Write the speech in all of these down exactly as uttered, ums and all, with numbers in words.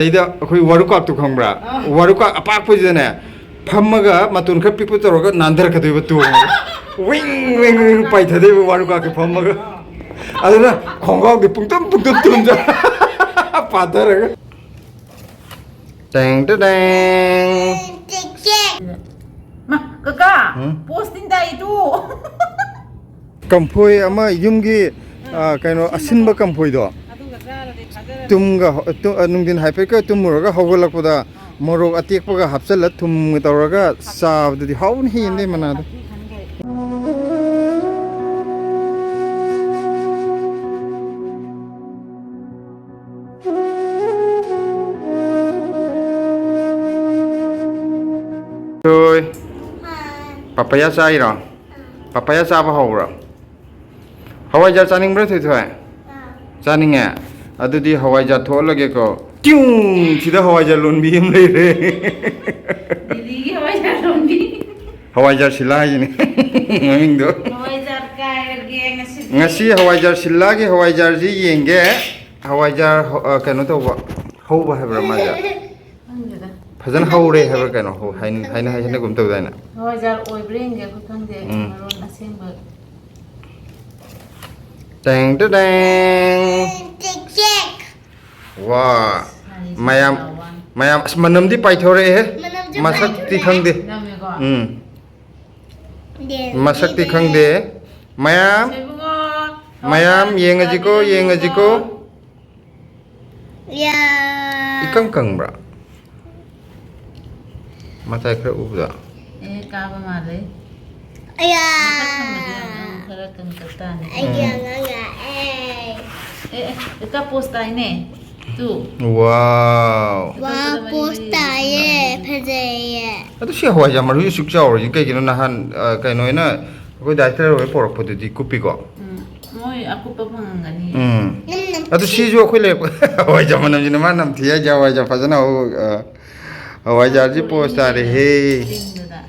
ꯑꯗꯩꯗ ꯑꯩꯈꯣꯏ ꯋꯥꯔꯨꯀꯥꯛꯇꯣ ꯈꯪꯕ꯭ꯔꯥ? ꯑꯥ꯫ ꯋꯥꯔꯨꯀꯥꯛ ꯑꯄꯥꯛꯄꯁꯤꯗꯅꯦ, ꯐꯝꯃꯒ ꯃꯇꯣꯟ ꯈꯔ ꯄꯤꯛꯄ ꯇꯧꯔꯒ ꯅꯥꯟꯊꯔꯛꯀꯗꯣꯏꯕ, ꯇꯣꯡꯉꯒ꯫ ꯋꯤꯡ ꯋꯤꯡ ꯋꯤꯡ ꯄꯥꯏꯊꯗꯣꯏꯕ ꯋꯥꯔꯨꯀꯥꯛꯀꯤ ꯐꯝꯃꯒ꯫ ꯑꯗꯨꯅ ꯈꯣꯡꯒ꯭ꯔꯥꯎꯗꯤ ꯄꯨꯡꯇꯨꯝ ꯄꯨꯡꯇꯨꯝ ꯇꯨꯝꯖ-, ꯄꯥꯊꯔꯒ꯫ ꯇꯦꯡ ꯇꯦꯡ꯫ ꯃꯥ, ꯀꯀꯥ, ꯎꯝ? Post ꯇꯤꯟ ꯇꯥꯏ ꯇꯨ꯫ ꯀꯝꯐꯣꯏ ꯑꯃ ꯌꯨꯝꯒꯤ, ꯑ, ꯀꯩꯅꯣ, ꯑꯁꯤꯟꯕ ꯀꯝꯐꯣꯏꯗꯣ꯫ ꯑꯗꯨꯒ ꯆꯥꯔꯗꯤ ꯐꯖꯔꯅꯤ꯫ ꯇꯨꯝꯒ ꯍꯧ-, ꯇꯨ-, ꯑ, ꯅꯨꯡꯊꯤꯟ ꯍꯥꯏꯐꯦꯠꯀ ꯇꯨꯝꯃꯨꯔꯒ ꯍꯧꯒꯠꯂꯛꯄꯗ ꯃꯣꯔꯣꯛ ꯑꯇꯦꯛꯄꯒ ꯍꯥꯞꯆꯜꯂ ꯊꯨꯝꯒ ꯇꯧꯔꯒ ꯆꯥꯕꯗꯨꯗꯤ ꯍꯥꯎꯕꯅꯤ, ꯍꯦꯟꯗꯦ ꯃꯅꯥꯗꯣ꯫ ꯇꯣꯏ꯫ ꯄꯥꯄꯌꯥ ꯆꯥꯏꯔꯣ? ꯄꯥꯄꯌꯥ ꯆꯥꯕ ꯍꯧꯕ꯭ꯔꯣ? ꯍꯋꯥꯏꯖꯥꯔ ꯆꯥꯅꯤꯡꯕ꯭ꯔꯥ, ꯊꯣꯏꯊꯣꯏ? ꯆꯥꯅꯤꯡꯉꯦ? ꯑꯗꯨꯗꯤ ꯍꯋꯥꯏꯖꯥꯔ ꯊꯣꯛꯍꯜꯂꯒꯦꯀꯣ꯫ ꯇ꯭ꯌꯨꯡ! ꯁꯤꯗ ꯍꯋꯥꯏꯖꯥꯔ ꯂꯣꯟꯕꯤ ꯑꯃ ꯂꯩꯔꯦ꯫ ꯗꯤꯜꯂꯤꯒꯤ ꯍꯋꯥꯏꯖꯥꯔ ꯂꯣꯟꯕꯤ꯫ ꯍꯋꯥꯏꯖꯥꯔ ꯁꯤꯂꯥ ꯍꯥꯏꯁꯤꯅꯦ ꯃꯃꯤꯡꯗꯣ꯫ ꯍꯋꯥꯏꯖꯥꯔ ꯀꯥꯏꯔꯒꯦ ꯉꯁꯤꯗꯤ꯫ ꯉꯁꯤ ꯍꯋꯥꯏꯖꯥꯔ ꯁꯤꯂꯥꯒꯤ ꯍꯋꯥꯏꯖꯥꯔꯁꯤ ꯌꯦꯡꯒꯦ꯫ ꯍꯋꯥꯏꯖꯥꯔ ꯍ-, ꯑ, ꯀꯩꯅꯣ ꯇꯧꯕ, ꯍꯧꯕ ꯍꯥꯏꯕ꯭ꯔꯥ ꯃꯥꯁꯦ? ꯈꯪꯗꯦꯗ꯫ ꯐꯖꯅ ꯍꯧꯔꯦ ꯍꯥꯏꯕ꯭ꯔꯥ ꯀꯩꯅꯣ, ꯍꯧ-, ꯍꯥꯏꯅ, ꯍꯥꯏꯅ, ꯍꯥꯏꯅꯒꯨꯝ ꯇꯧꯗꯥꯏꯅꯦ? ꯍꯋꯥꯏꯖꯥꯔ ꯑꯣꯏꯕ꯭ꯔꯥ ꯌꯦꯡꯒꯦ, ꯑꯩꯈꯣꯏ ꯈꯪꯗꯦ, ꯎꯝ꯫ ꯃꯔꯣꯟ ꯑꯁꯦꯡꯕ꯫ ꯇꯦꯡ ꯇꯦꯡ꯫ ꯋꯥ꯫ ꯃꯌꯥꯝ, ꯃꯌꯥꯝ, ꯑꯁ, ꯃꯅꯝꯗꯤ ꯄꯥꯏꯊꯣꯔꯛꯑꯦꯍꯦ꯫ ꯃꯅꯝꯁꯨ ꯃꯁꯛꯇꯤ ꯄꯥꯏꯊꯣꯔꯛꯑꯦ꯫ ꯈꯪꯗꯦ꯫ ꯅꯝꯃꯦꯀꯣ? ꯎꯝ꯫ ꯗꯦ, ꯃꯁꯛꯇꯤ ꯗꯦ, ꯈꯪꯗꯦ꯫ ꯃꯌꯥꯝ, ꯁꯣꯏꯕꯨꯡꯉꯣ, ꯃꯌꯥꯝ ꯍꯋꯥꯏꯖꯥꯔ ꯌꯦꯡꯉꯁꯤꯀꯣ, ꯆꯥꯕꯤꯔꯅꯨꯀꯣ꯫ ꯌꯦꯡꯉꯁꯤꯀꯣ꯫ ꯌꯥ꯫ ꯏꯀꯪ ꯀꯪꯕ꯭ꯔꯥ? ꯃꯇꯥꯏ ꯈꯔ ꯎꯕꯗꯣ꯫ ꯑꯦ, ꯀꯥꯕ ꯃꯥꯜꯂꯦ꯫ ꯑꯌꯥ꯫ ꯃꯊꯛ ꯊꯪꯕꯗꯤ ꯌꯥꯝ ꯈꯔ ꯀꯪꯇꯛ ꯇꯥꯅꯤ꯫ ꯑꯩꯗꯤ ꯎꯝ꯫ ꯑꯉꯥꯡ ꯂꯥꯛꯑꯦ꯫ ꯑꯦ, ꯑꯦ, ꯀꯀꯥ post ꯇꯥꯏꯅꯦ꯫ ꯇꯨ꯫ Wow꯫ ꯋꯥ, ꯑꯇꯣꯞꯄꯗ ꯃꯔꯤ post ꯃꯔꯤ ꯇꯥꯏꯌꯦ, ꯂꯩꯕꯁꯤꯡꯗꯣ꯫ ꯐꯖꯩꯌꯦ꯫ ꯑꯗꯨ ꯁꯤ ꯍꯋꯥꯏꯖꯥꯔ ꯃꯔꯨꯁꯤ ꯁꯨꯛ ꯆꯥꯎꯔꯤꯁꯤ ꯀꯩꯒꯤꯅꯣ? ꯅꯍꯥꯟ, ꯑ, ꯀꯩꯅꯣ ꯍꯣꯏꯅ, ꯑꯩꯈꯣꯏ ꯗꯥ ꯏꯊꯦꯜ ꯍꯣꯏ ꯄꯣꯔꯛꯄꯗꯨꯗꯤ ꯀꯨꯞꯄꯤꯀꯣ꯫ ꯎꯝ, ꯃꯣꯏ ꯑꯀꯨꯞꯄ ꯐꯪꯉꯝꯒꯅꯤ꯫ ꯎꯝ꯫ ꯅꯝ, ꯅꯝ, ꯑꯗꯨ ꯁꯤꯁꯨ ꯑꯩꯈꯣꯏ ꯂꯩꯔꯛꯄ ꯍꯋꯥꯏꯖꯥꯔ ꯃꯅꯝꯁꯤꯅ ꯃꯥ ꯅꯝꯊꯤ ꯍꯥꯏꯁꯦ, ꯍꯋꯥꯏꯖꯥꯔ ꯐꯖꯅ ꯍꯧ-, ꯑ, ꯍꯋꯥꯏꯖꯥꯔꯁꯤ post ꯇꯥꯔꯦꯍꯦ꯫ ꯆꯤꯡꯗꯨꯗ꯫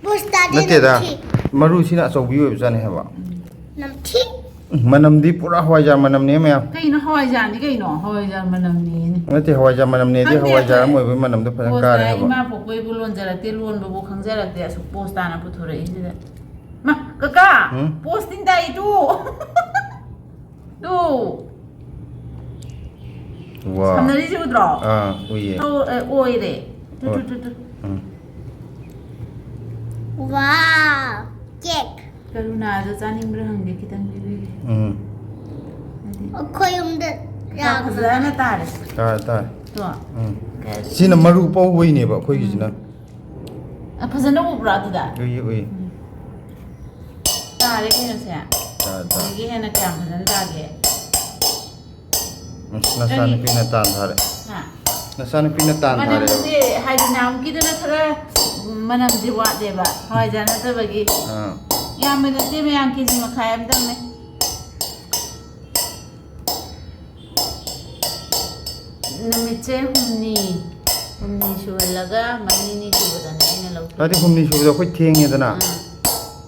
Post ꯇꯥꯗꯦ, ꯅꯠꯇꯦꯗ, ꯅꯝꯊꯤ꯫ ꯃꯔꯨꯁꯤꯅ ꯑꯆꯧꯕꯤ ꯑꯣꯏꯕꯖꯥꯠꯅꯤ ꯍꯥꯏꯕ꯫ ꯎꯝ꯫ ꯅꯝꯊꯤ꯫ ꯃꯅꯝꯗꯤ ꯄꯨꯔꯥ ꯍꯋꯥꯏꯖꯥꯔ ꯃꯅꯝꯅꯦ ꯃꯌꯥꯝ꯫ ꯀꯩꯅꯣ ꯍꯋꯥꯏꯖꯥꯔꯅꯤ ꯀꯩꯅꯣ? ꯍꯋꯥꯏꯖꯥꯔ ꯃꯅꯝꯅꯦꯅ꯫ ꯅꯠꯇꯦ, ꯍꯋꯥꯏꯖꯥꯔ ꯃꯅꯝꯅꯦꯗꯤ ꯈꯪꯗꯦ ꯍꯋꯥꯏꯖꯥꯔ ꯑꯩꯈꯣꯏ꯫ ꯑꯃ ꯑꯣꯏꯕꯒꯤ ꯃꯅꯝꯗꯣ ꯐꯖꯅ ꯄꯣꯁꯇ ꯀꯥꯔꯦ ꯍꯥꯏꯕ꯫ ꯏꯃꯥ ꯄꯣꯛꯄꯩꯕꯨ ꯂꯣꯟꯖꯔꯛꯇꯦ, ꯂꯣꯟꯕꯕꯨ ꯈꯪꯖꯔꯛꯇꯦ꯫ ꯑꯁꯨꯛ ꯄꯣꯁ ꯇꯥꯅ ꯄꯨꯊꯣꯔꯛꯏꯁꯤꯗ꯫ ꯃꯥ, ꯀꯀꯥ! ꯎꯝ? ꯄꯣꯁ ꯇꯤꯟ ꯇꯥꯏ ꯇꯨ! ꯇꯨ! ꯋꯥ꯫ ꯁꯝꯅꯔꯤꯁꯤ ꯎꯗ꯭ꯔꯣ? ꯑꯥ, ꯎꯏꯌꯦ꯫ ꯇꯨ, ꯑ, ꯑꯣꯏꯔꯦ꯫ ꯇꯨ, ꯇꯨ, ꯍꯣꯏ꯫ ꯇꯨ, ꯇꯨ꯫ ꯎꯝ꯫ ꯋꯥꯎ! ꯀꯦꯛ꯫ ꯀꯔꯨꯅꯥꯗꯣ ꯆꯥꯅꯤꯡꯕ꯭ꯔꯥ ꯍꯪꯒꯦ, ꯈꯤꯇꯪ ꯄꯤꯕꯤꯒꯦ꯫ ꯎꯝ꯫ ꯍꯥꯏꯗꯤ ꯑꯩꯈꯣꯏ ꯌꯨꯝꯗ ꯆꯥꯛ ꯌꯥꯝꯅ ꯐꯖꯅ ꯇꯥꯔꯦ꯫ ꯇꯥꯔꯦ, ꯇꯥꯔꯦ꯫ ꯇꯣ꯫ ꯎꯝ꯫ ꯀ-, ꯁꯤꯅ ꯃꯔꯨ ꯄꯧꯕꯩꯅꯦꯕ ꯑꯩꯈꯣꯏꯒꯤꯁꯤꯅ꯫ ꯎꯝ꯫ ꯑ, ꯐꯖꯅ ꯎꯕ꯭ꯔꯥ ꯑꯗꯨꯗ? ꯎꯏ, ꯎꯏ꯫ ꯎꯝ꯫ ꯇꯥꯔꯦ ꯀꯩꯅꯣꯁꯦ? ꯇꯥꯔꯦ, ꯇꯥꯔꯦ꯫ ꯑꯗꯒꯤ ꯍꯦꯟꯅ ꯀꯌꯥꯝ ꯐꯖꯅ ꯇꯥꯒꯦ? ꯑꯁ, ꯅꯆꯥꯅꯨꯄꯤꯅ ꯇꯥꯟ ꯊꯥꯔꯦ꯫ ꯍꯥ? ꯅꯆꯥꯅꯨꯄꯤꯅ ꯇꯥꯟ ꯊꯥꯔꯦ꯫ ꯃꯅꯝꯁꯦ ꯍꯥꯏꯗꯤ ꯅꯍꯥꯟꯃꯨꯛꯀꯤꯗꯨꯅ ꯈꯔ ꯃꯅꯝꯁꯦ ꯋꯥꯠꯂꯦꯕ, ꯍꯋꯥꯏꯖꯥꯔ ꯅꯠꯇꯕꯒꯤ꯫ ꯑꯥ꯫ ꯌꯥꯝꯕ ꯅꯠꯇꯦ ꯃꯌꯥꯝ, ꯀꯦꯖꯤ ꯃꯈꯥꯏ ꯑꯃꯇꯪꯅꯦ꯫ ꯅꯨꯃꯤꯠꯁꯦ ꯍꯨꯝꯅꯤ, ꯍꯨꯝꯅꯤ ꯁꯨꯍꯜꯂꯒ ꯃꯔꯤꯅꯤ ꯁꯨꯕꯗꯅꯦ ꯑꯩꯅ ꯂꯧꯊꯣꯛ-, ꯑꯗꯨꯗꯤ ꯍꯨꯝꯅꯤ ꯁꯨꯕꯗ ꯑꯩꯈꯣꯏ ꯊꯦꯡꯉꯦꯗꯅ꯫ ꯑꯥ꯫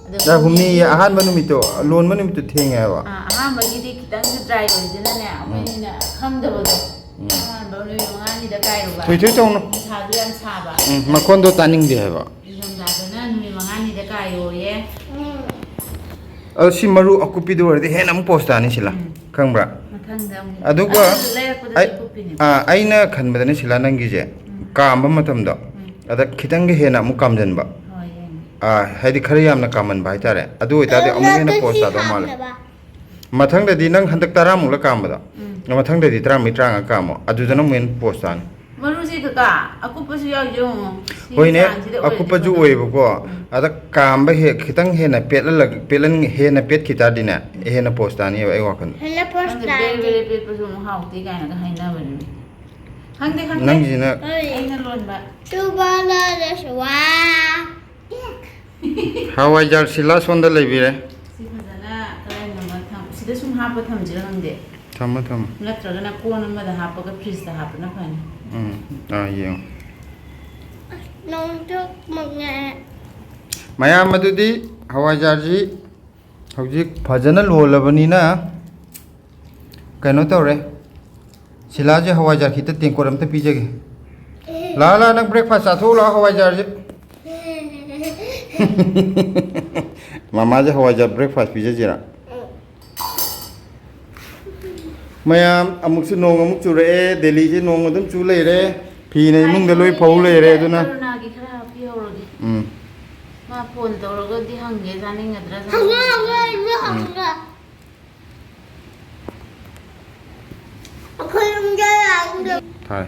ꯑꯗ ꯌꯥ, ꯍꯨꯝꯅꯤ ꯍꯨꯝꯅꯤ ꯑꯍꯥꯟꯕ ꯅꯨꯃꯤꯠꯇꯣ, ꯂꯣꯟꯕ ꯅꯨꯃꯤꯠꯇꯣ ꯊꯦꯡꯉꯦ ꯍꯥꯏꯕ꯫ ꯑꯥ, ꯑꯍꯥꯟꯕꯒꯤꯗꯤ ꯈꯤꯇꯪꯁꯨ dry ꯑꯣꯏꯗꯅꯅꯦ, ꯎꯝ꯫ ꯑꯩꯈꯣꯏꯅ ꯈꯪꯗꯕꯗꯣ꯫ ꯎꯝ꯫ ꯑꯍꯥꯟꯕ ꯅꯨꯃꯤꯠ ꯃꯉꯥꯅꯤꯗ ꯀꯥꯏꯔꯨꯕ꯫ ꯊꯨꯏ ꯊꯨꯏ ꯇꯧꯅꯨ꯫ ꯅꯨꯡꯁꯥꯁꯨ ꯌꯥꯝ ꯁꯥꯕ꯫ ꯎꯝ, ꯃꯈꯣꯟꯗꯣ ꯇꯥꯅꯤꯡꯗꯦ ꯍꯥꯏꯕ꯫ ꯏꯪꯊꯝꯊꯥꯗꯅ ꯅꯨꯃꯤꯠ ꯃꯉꯥꯅꯤꯗ ꯀꯥꯏꯌꯣꯌꯦ꯫ ꯎꯝ꯫ ꯑꯗꯣ ꯁꯤ ꯃꯔꯨ ꯑꯀꯨꯞꯄꯤꯗꯨ ꯑꯣꯏꯔꯗꯤ ꯍꯦꯟꯅ ꯑꯃꯨꯛ ꯄꯣꯁ ꯇꯥꯅꯤ, ꯁꯤꯂꯥ꯫ ꯎꯝ꯫ ꯈꯪꯕ꯭ꯔꯥ? ꯃꯊꯪꯗ ꯑꯃꯨꯛ꯫ ꯑꯗꯨꯒ ꯑꯗꯨ ꯂꯩꯔꯛꯄꯗꯗꯤ ꯑꯩ, ꯀꯨꯞꯄꯤꯅꯦ꯫ ꯑꯥ, ꯑꯩꯅ ꯈꯟꯕꯗꯅꯦ, ꯁꯤꯂꯥ, ꯅꯪꯒꯤꯁꯦ ꯎꯝ꯫ ꯀꯥꯝꯕ ꯃꯇꯝꯗꯣ, ꯎꯝ꯫ ꯑꯗ ꯈꯤꯇꯪꯒ ꯍꯦꯟꯅ ꯑꯃꯨꯛ ꯀꯥꯝꯖꯟꯕ꯫ ꯍꯣꯏ, ꯌꯦꯡꯉꯦ꯫ ꯑꯥ, ꯍꯥꯏꯗꯤ ꯈꯔ ꯌꯥꯝꯅ ꯀꯥꯝꯃꯟꯕ ꯍꯥꯏꯇꯥꯔꯦ꯫ ꯑꯗꯨ ꯑꯣꯏꯇꯥꯔꯗꯤ ꯑꯃꯨꯛ ꯍꯦꯟꯅ ꯑꯗꯨꯅ ꯄꯣꯁ ꯁꯤ ꯇꯥꯗꯧ ꯃꯥꯜꯂꯦ꯫ ꯍꯥꯞꯅꯕ꯫ ꯃꯊꯪꯗꯗꯤ ꯅꯪ ꯍꯟꯗꯛ ꯇꯔꯥꯃꯨꯛꯂ ꯀꯥꯝꯕꯗꯣ? ꯎꯝ꯫ ꯃꯊꯪꯗꯗꯤ ꯇꯔꯥꯃꯔꯤ, ꯇꯔꯥꯃꯉꯥ ꯀꯥꯝꯃꯣ꯫ ꯑꯗꯨꯗꯅ ꯑꯃꯨꯛ ꯍꯦꯟꯅ ꯄꯣꯁ ꯇꯥꯅꯤ꯫ ꯃꯔꯨꯁꯦ ꯀꯀꯥ, ꯑꯀꯨꯞꯄꯁꯨ ꯌꯥꯎꯏ ꯌꯦꯡꯉꯣ꯫ ꯁꯤ ꯍꯣꯏꯅꯦ, ꯆꯥꯡꯁꯤꯗ ꯑꯣꯏꯔꯗꯤ ꯑꯀꯨꯞꯄꯁꯨ ꯐꯗꯧꯕ꯫ ꯑꯣꯏꯌꯦꯕꯀꯣ꯫ ꯎꯝ꯫ ꯑꯗ ꯀꯥꯝꯕ ꯍꯦꯛ ꯈꯤꯇꯪ ꯍꯦꯟꯅ ꯄꯦꯠꯍꯜꯂ-, ꯄꯦꯠꯍꯟ-, ꯍꯦꯟꯅ ꯄꯦꯠꯈꯤ ꯇꯥꯔꯗꯤꯅꯦ, ꯍꯦꯟꯅ ꯄꯣꯁ ꯇꯥꯅꯤꯕ ꯑꯩ ꯋꯥꯈꯜꯗ꯫ ꯍꯦꯟꯅ ꯄꯣꯁ ꯈꯪꯗꯦ, ꯕꯦꯔꯦ ꯇꯥꯅꯤ꯫ ꯕꯦꯔꯦ ꯄꯦꯠꯄꯁꯨ ꯑꯃꯨꯛ ꯍꯥꯎꯇꯦ ꯀꯥꯏꯅꯒ ꯍꯥꯏꯅꯕꯅꯤ꯫ ꯈꯪꯗꯦ, ꯈꯪꯗꯦ꯫ ꯅꯪꯁꯤꯅ ꯑꯩꯅ ꯂꯣꯟꯕ꯫ ꯇꯨꯕ ꯂꯥꯜꯂꯁꯨ ꯋꯥ꯫ ꯍꯋꯥꯏꯖꯥꯔ ꯁꯤꯂꯥ ꯁꯣꯝꯗ ꯂꯩꯕꯤꯔꯦ꯫ ꯁꯤ ꯐꯖꯅ ꯀꯗꯥꯏꯅꯣꯃ ꯊꯝ-, ꯁꯤꯗ ꯁꯨꯝ ꯍꯥꯞꯄ ꯊꯝꯁꯤꯔ ꯈꯪꯗꯦ꯫ ꯊꯝꯃꯣ, ꯊꯝꯃꯣ꯫ ꯅꯠꯇ꯭ꯔꯒꯅ ꯀꯣꯟ ꯑꯃꯗ ꯍꯥꯞꯄꯒ ꯐ꯭ꯔꯤꯖꯇ ꯍꯥꯞꯄꯅ ꯐꯅꯤ꯫ ꯎꯝ, ꯑꯥ, ꯌꯦꯡꯉꯣ꯫ ꯅꯣꯡꯁꯨ ꯃꯪꯉꯛꯑꯦ꯫ ꯃꯌꯥꯝ ꯑꯗꯨꯗꯤ ꯍꯋꯥꯏꯖꯥꯔꯁꯤ ꯍꯧꯖꯤꯛ ꯐꯖꯅ ꯂꯣꯜꯂꯕꯅꯤꯅ ꯀꯩꯅꯣ ꯇꯧꯔꯦ꯫ ꯁꯤꯂꯥꯁꯦ ꯍꯋꯥꯏꯖꯥꯔ ꯈꯤꯇ ꯇꯦꯡꯀꯣꯠ ꯑꯝꯇ ꯄꯤꯖꯒꯦ꯫ ꯂꯥ, ꯂꯥ, ꯅꯪ breakfast ꯆꯥꯊꯣꯛꯎ ꯂꯥꯎ, ꯍꯋꯥꯏꯖꯥꯔꯁꯦ꯫ ꯃꯃꯥꯁꯦ ꯍꯋꯥꯏꯖꯥꯔ breakfast ꯄꯤꯖꯁꯤꯔꯥ? ꯃꯌꯥꯝ, ꯑꯃꯨꯛꯁꯨ ꯅꯣꯡ ꯑꯃꯨꯛ ꯆꯨꯔꯛꯑꯦ꯫ ꯗꯦꯜꯂꯤꯁꯦ ꯅꯣꯡ ꯑꯗꯨꯝ ꯆꯨ ꯂꯩꯔꯦ꯫ ꯐꯤꯅ ꯏꯃꯨꯡꯗ ꯂꯣꯏ ꯐꯧ ꯂꯩꯔꯦ꯫ ꯑꯗꯨꯅ ꯀꯔꯨꯅꯥꯒꯤ ꯈꯔ ꯍꯥꯞꯄꯤꯍꯧꯔꯒꯦ꯫ ꯎꯝ꯫ ꯃꯥ ꯐꯣꯟ ꯇꯧꯔꯒꯗꯤ ꯍꯪꯒꯦ, ꯆꯥꯅꯤꯡꯒꯗ꯭ꯔꯥ, ꯆꯥꯅꯤꯡꯉꯣꯏꯗ꯭ꯔꯥ? ꯎꯝ꯫ ꯑꯩꯈꯣꯏ ꯌꯨꯝꯗ ꯂꯥꯛꯑꯒ ꯊꯥꯏ꯫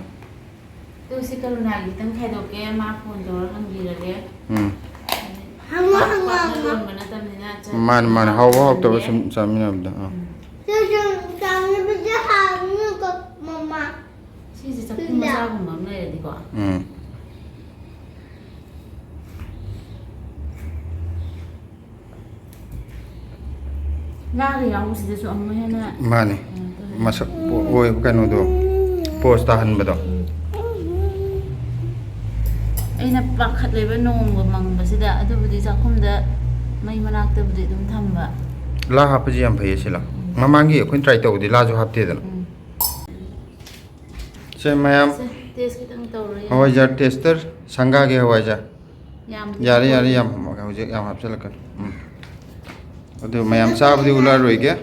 ꯑꯗꯨ ꯁꯤ ꯀꯔꯨꯅꯥꯒꯤ ꯈꯤꯇꯪ ꯈꯥꯏꯗꯣꯛꯀꯦ, ꯃꯥ ꯐꯣꯟ ꯇꯧꯔ ꯍꯪꯕꯤꯔꯒꯦ꯫ ꯎꯝ꯫ ꯍꯪꯉꯣ, ꯍꯪꯉꯣ, ꯄꯥꯛꯅ ꯍꯪꯉꯣ꯫ ꯂꯣꯟꯕ ꯅꯠꯇꯕꯅꯤꯅ ꯆꯠ-, ꯃꯥꯅꯦ, ꯃꯥꯅꯦ꯫ ꯍꯥꯎꯕ ꯍꯥꯎꯇꯕ ꯆꯠꯅꯤꯡꯉꯦ꯫ ꯁꯨꯝ ꯆꯥꯃꯤꯟꯅꯕꯗ꯫ ꯑꯥ꯫ ꯎꯝ꯫ ꯁꯤ ꯁꯨꯝ ꯆꯥꯃꯤꯟꯅꯕꯗ ꯍꯥꯎꯅꯤꯀꯣ, ꯃꯃꯥ꯫ ꯁꯤꯁꯦ ꯆꯐꯨ ꯃꯆꯥꯒꯨꯝꯕ ꯑꯃ ꯂꯩꯔꯗꯤꯀꯣ꯫ ꯎꯝ꯫ ꯉꯥꯒ ꯌꯥꯎꯕꯁꯤꯗꯁꯨ ꯑꯃꯨꯛ ꯍꯦꯟꯅ ꯃꯥꯅꯦ꯫ ꯀꯩꯅꯣ ꯇꯧꯋꯦ꯫ ꯃꯁꯛ ꯑꯣꯏꯕ ꯀꯩꯅꯣꯗꯣ, ꯄꯣꯁ ꯇꯥꯍꯟꯕꯗꯣ꯫ ꯑꯩꯅ ꯄꯥꯈꯠꯂꯦꯕ ꯅꯣꯡꯒ ꯃꯪꯕꯁꯤꯗ, ꯑꯗꯨꯕꯨꯗꯤ ꯆꯥꯛꯈꯨꯝꯗ ꯃꯩ ꯃꯅꯥꯛꯇꯕꯨꯗꯤ ꯑꯗꯨꯝ ꯊꯝꯕ꯫ ꯂꯥ ꯍꯥꯞꯄꯁꯤ ꯌꯥꯝ ꯐꯩꯌꯦ ꯁꯤꯂꯥ꯫ ꯎꯝ꯫ ꯃꯃꯥꯡꯒꯤ ꯑꯩꯈꯣꯏꯅ try ꯇꯧꯕꯗꯤ ꯂꯥꯁꯨ ꯍꯥꯞꯇꯦꯗꯅ꯫ ꯎꯝ꯫ ꯁꯦ ꯃꯌꯥꯝ꯫ ꯁꯦ, taste ꯈꯤꯇꯪ ꯇꯧꯔꯣ, ꯌꯥꯝ꯫ ꯍꯋꯥꯏꯖꯥꯔ tester, ꯁꯪꯒꯥꯒꯤ ꯍꯋꯥꯏꯖꯥꯔ꯫ ꯌꯥꯝ ꯌꯥꯔꯦ, ꯌꯥꯔꯦ, ꯌꯥꯝ, ꯍꯧꯖꯤꯛ ꯌꯥꯝ ꯍꯥꯞꯆꯤꯜꯂꯛꯀꯅꯤ꯫ ꯎꯝ꯫ ꯑꯗꯨ ꯃꯌꯥꯝ ꯆꯥꯕꯗꯤ ꯎꯠꯂꯛꯑꯔꯣꯏꯒꯦ꯫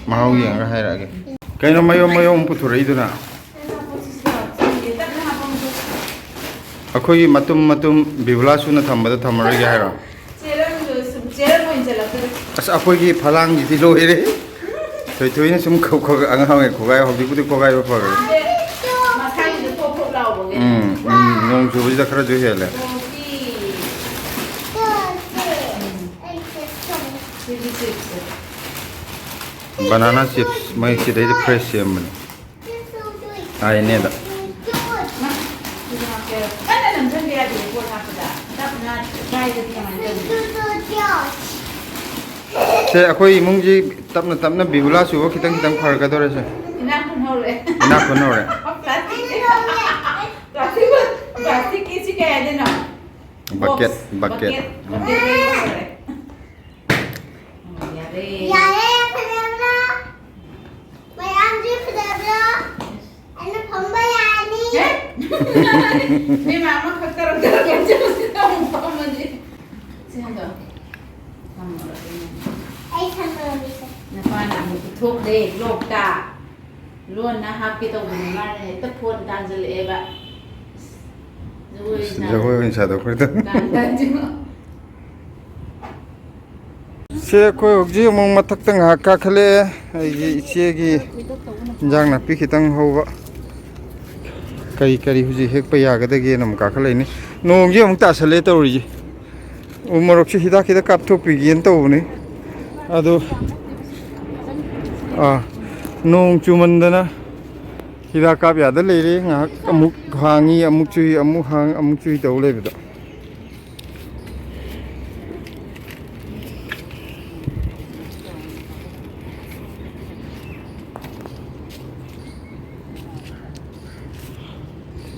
ꯃꯍꯥꯎ ꯌꯦꯡꯉꯒ ꯍꯥꯏꯔꯛꯑꯒꯦ꯫ ꯀꯩꯅꯣ ꯃꯌꯣꯝ ꯃꯌꯣꯝ ꯄꯨꯊꯣꯔꯛꯏꯗꯨꯅ? ꯑꯩꯈꯣꯏꯒꯤ ꯃꯇꯨꯝ ꯃꯇꯨꯝ ꯕꯤꯕꯨꯂꯥ ꯁꯨꯅ ꯊꯝꯕꯗ ꯊꯝꯃꯔꯣꯏꯒꯦ ꯍꯥꯏꯔꯣ? ꯆꯦꯔꯪꯗꯣ ꯁꯨꯝ, ꯆꯦꯔꯪ ꯑꯣꯏꯅ ꯆꯜꯂꯛꯇꯣꯔꯦ꯫ ꯑꯁ, ꯑꯩꯈꯣꯏꯒꯤ ꯐꯂꯥꯡꯁꯤꯗꯤ ꯂꯣꯏꯔꯦ꯫ ꯊꯣꯏꯊꯣꯏꯅ ꯁꯨꯝ ꯈꯧ-, ꯈꯧ-, ꯑꯉꯥꯡ ꯑꯣꯏꯔꯤꯉꯩ ꯈꯣꯒꯥꯏ, ꯍꯧꯖꯤꯛꯄꯨꯗꯤ ꯈꯣꯒꯥꯏꯕ ꯐꯈ꯭ꯔꯦ꯫ ꯃꯁꯥꯒꯤꯗꯣ ꯊꯣꯞ ꯊꯣꯞ ꯂꯥꯎꯕꯒꯤ꯫ ꯎꯝ, ꯎꯝ, ꯅꯣꯡ ꯆꯨꯕꯁꯤꯗ ꯈꯔꯁꯨ ꯍꯦꯜꯂꯦ꯫ ꯀꯣꯐꯤ꯫ ꯁꯤꯒꯤ ꯆꯤꯞꯁꯁꯦ꯫ Banana chips, ꯃꯣꯏ ꯁꯤꯗꯩꯗ fresh ꯁꯦꯝꯕꯅꯦ꯫ ꯍꯥꯏꯅꯦꯗ꯫ ꯃꯥ, ꯁꯤꯗ ꯍꯥꯞꯀꯦ꯫ ꯀꯟꯅ ꯅꯝꯁꯤꯟꯕ ꯌꯥꯗꯦ ꯄꯣꯠ ꯍꯥꯞꯄꯗ꯫ ꯇꯞꯅ ꯀꯥꯏꯔꯗꯤ ꯀꯃꯥꯏꯅ ꯇꯧꯅꯤ? ꯁꯦ, ꯑꯩꯈꯣꯏ ꯏꯃꯨꯡꯁꯤ ꯇꯞꯅ ꯇꯞꯅ ꯕꯤꯕꯨꯂꯥ ꯆꯨꯕ ꯈꯤꯇꯪ ꯈꯤꯇꯪ ꯐꯔꯛꯀꯗꯧꯔꯦ ꯁꯦ꯫ ꯏꯅꯥꯛ ꯈꯨꯟꯍꯧꯔꯦ꯫ ꯏꯅꯥꯛ ꯈꯨꯟꯍꯧꯔꯦ꯫ Plastic, plastic, plastic ꯀꯤ ꯁꯤ ꯀꯩ ꯍꯥꯏꯗꯣꯏꯅꯣ? Bucket, box, bucket꯫ Bucket, bucket ꯂꯩꯍꯧꯔꯦ꯫ ꯌꯥꯔꯦ, ꯐꯖꯕ꯭ꯔꯥ? ꯃꯌꯥꯝꯁꯦ ꯐꯖꯕ꯭ꯔꯥ? ꯑꯩꯅ ꯐꯝꯕ ꯌꯥꯔꯅꯤ꯫ ꯃꯤ ꯃꯌꯥꯝ ꯑꯃꯈꯛ ꯇꯧꯔꯛ ꯇꯧꯔꯛ ꯇꯧꯔꯛ ꯐꯝꯃꯗꯤ꯫ ꯁꯤ ꯍꯟꯗꯣꯛ꯫ ꯊꯝꯃꯨꯔꯣ꯫ ꯑꯩ ꯊꯝꯃꯨꯔꯒꯦ꯫ ꯅꯄꯥꯅ ꯑꯃꯨꯛ ꯄꯨꯊꯣꯛꯈ꯭ꯔꯦ ꯂꯣꯛꯇ꯫ ꯂꯣꯟꯅ ꯍꯥꯞꯀꯦ ꯇꯧꯕꯅꯦ, ꯃꯥꯅ ꯍꯦꯛꯇ ꯐꯣꯟ ꯇꯥꯟꯁꯤꯜꯂꯛꯑꯦꯕ꯫ ꯖꯒꯣꯏ ꯖꯒꯣꯏ ꯑꯣꯏꯅ ꯁꯥꯗꯣꯛꯈ꯭ꯔꯦꯗ꯫ ꯇꯥꯟ ꯇꯥꯟꯁꯤꯜꯂꯛꯑꯣ꯫ ꯁꯦ, ꯑꯩꯈꯣꯏ ꯍꯧꯖꯤꯛ ꯑꯃꯨꯛ ꯃꯊꯛꯇ ꯉꯥꯏꯍꯥꯛ ꯀꯥꯈꯠꯂꯛꯑꯦ꯫ ꯑꯩꯒꯤ ꯏꯆꯦꯒꯤ ꯏꯟꯖꯥꯡ ꯅꯥꯄꯤ ꯈꯤꯇꯪ ꯍꯧꯕ, ꯀꯔꯤ ꯀꯔꯤ ꯍꯧꯖꯤꯛ ꯍꯦꯛꯄ ꯌꯥꯒꯗꯒꯦꯅ ꯑꯃꯨꯛ ꯀꯥꯈꯠꯂꯛꯏꯅꯤ꯫ ꯅꯣꯡꯁꯦ ꯑꯃꯨꯛ ꯇꯥꯁꯜꯂꯦ ꯇꯧꯔꯤꯁꯦ꯫ ꯎ ꯃꯣꯔꯣꯛꯁꯦ ꯍꯤꯗꯥꯛ ꯈꯤꯇꯪ ꯀꯥꯞꯊꯣꯛꯄꯤꯒꯦꯅ ꯇꯧꯕꯅꯤ꯫ ꯑꯗꯣ, ꯑꯥ, ꯅꯣꯡ ꯆꯨꯃꯟꯗꯅ ꯍꯤꯗꯥꯛ ꯀꯥꯞ ꯌꯥꯗ ꯂꯩꯔꯦ꯫ ꯉꯥꯏꯍꯥꯛ ꯑꯃꯨꯛ ꯍꯥꯡꯉꯤ, ꯑꯃꯨꯛ ꯆꯨꯏ, ꯑꯃꯨꯛ ꯍꯥꯡ, ꯑꯃꯨꯛ ꯆꯨꯏ ꯇꯧ ꯂꯩꯕꯗ꯫